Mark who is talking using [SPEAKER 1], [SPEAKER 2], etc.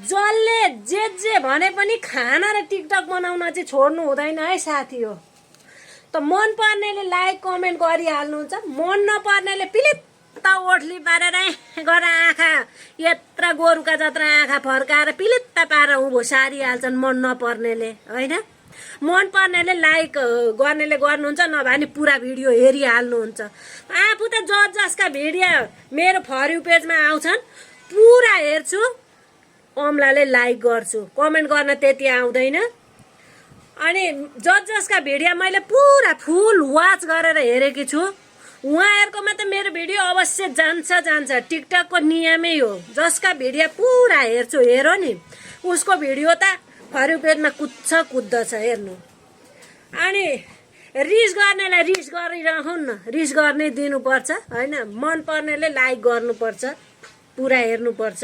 [SPEAKER 1] जसले जे भने पनि खाना र टिकटक बनाउन चाहिँ छोड्नु हुँदैन है साथी हो। त मन पर्नेले लाइक कमेन्ट गरिहाल्नुहुन्छ, मन नपर्नेले पिलित्त ओठली पारेर गरेर आँखा यत्र गोरुका जत्र आँखा फर्काएर पिलित्त पारेर उँभो सारिहाल्छन् मन नपर्नेले होइन। मन पर्नेले लाइक गर्नेले गर्नुहुन्छ, नभए नि पुरा भिडियो हेरिहाल्नुहुन्छ। आफू त जसका भिडियो मेरो फर यू पेजमा आउँछन् पुरा हेर्छु, अम्लाले लाइक गर्छु, कमेन्ट गर्न त्यति आउँदैन। अनि जसका भिडियो मैले पुरा फुल वाच गरेर हेरेकी छु उहाँहरुकोमा त मेरो भिडियो अवश्य जान्छ। टिकटकको नियमै हो, जसका भिडियो पुरा हेर्छु हेरो नि उसको भिडियो त फर यू पेजमा कुद्दछ हेर्नु। अनि रिस गर्नेलाई रिस गरिरहन् न, रिस गर्ने दिनुपर्छ होइन। मन पर्नेले लाइक गर्नुपर्छ, पुरा हेर्नुपर्छ।